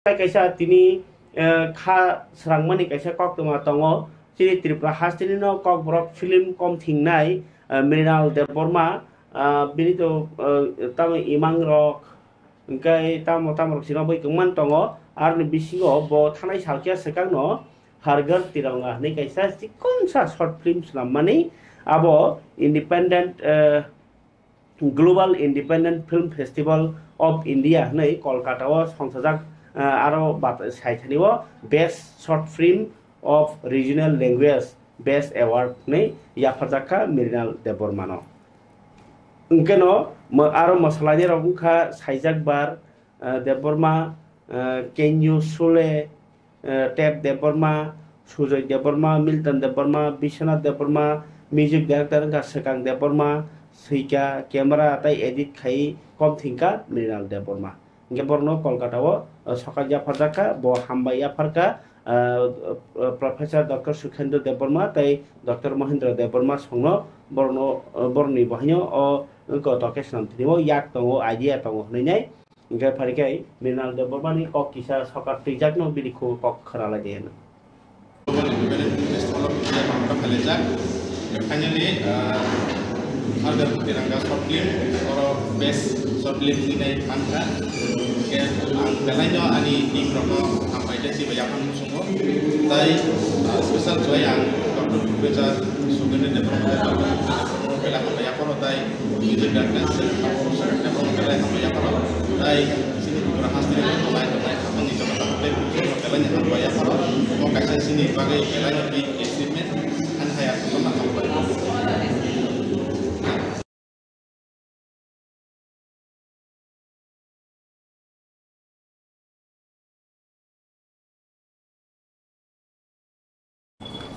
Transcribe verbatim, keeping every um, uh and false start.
Kaisa tini, eh, kha srangmani kaisa koktwma tongo. Chini Tripura hasteni no Kokborok film kom thingnai, eh, Mrinal Debbarma, ah, bini to, eh, tamo imang rok, hwnkhe tamo tamo rok sino bai kwmang tongo. Aroni bisingo bo thanai salkhe swkangno Har Ghar Tiranga hwnwi kaisa chikonsa short film swlammani abo independent, eh, Global Independent Film Festival of India hwnwi Kolkata o songchajak, ah, aro bat-, saithani o Best Short Film of Regional Language Best Award hwnwi yapharjak kha Mrinal Debbarma no. Hwnkhe no mo-, aro mwsalaini rok wngkha Saijak Bar, ah, Debbarma, ah, Kenyu Sule, eh, Ted Debbarma, Sujoy Debbarma, Milton Debbarma, Biswanath Debbarma, music director wngkha Swkang Debbarma, swika, camera tei edit khai kom thingkha Mrinal Debbarma. Hwnkhe borokno Kolkata o, eh, sokat yapharjak kha, bo hambai yapharkha, eh, eh, Professor Doctor Sukhendra Debbarma tei Doctor Mohendra Debbarma songno borokno, eh, borokni bo haino o wngkha o toke swnam thwngwi o yak tongo, idea tongo hwnwi nai. Hingke pharikhe Mrinal Debbarmani kok kisa sokat twijakno bini kho kok khwnalai de hino. Global Independent Film Festival of India Kolkata khailaijak. Finally, ah, Har Ghar Tiranga short film, oro best short film hinwi mankha. Hingke ang belaino ani team rokno hambai tei chibai yaphang muchungo. Tai, ah, special khlai ang Doctor Professor Sugendra Debbarma, Doctor Professor Debbarma belai hambai yapharo tai. Music director, sir, abo sir, abo belai hambai yapharo. Tai chini Tripura hasteni tongnai, tongnai, tongnai, tongnai, tongnai, tongnai, belai ni hambai yapharo. Omo kaisa chini bagwi belai ni big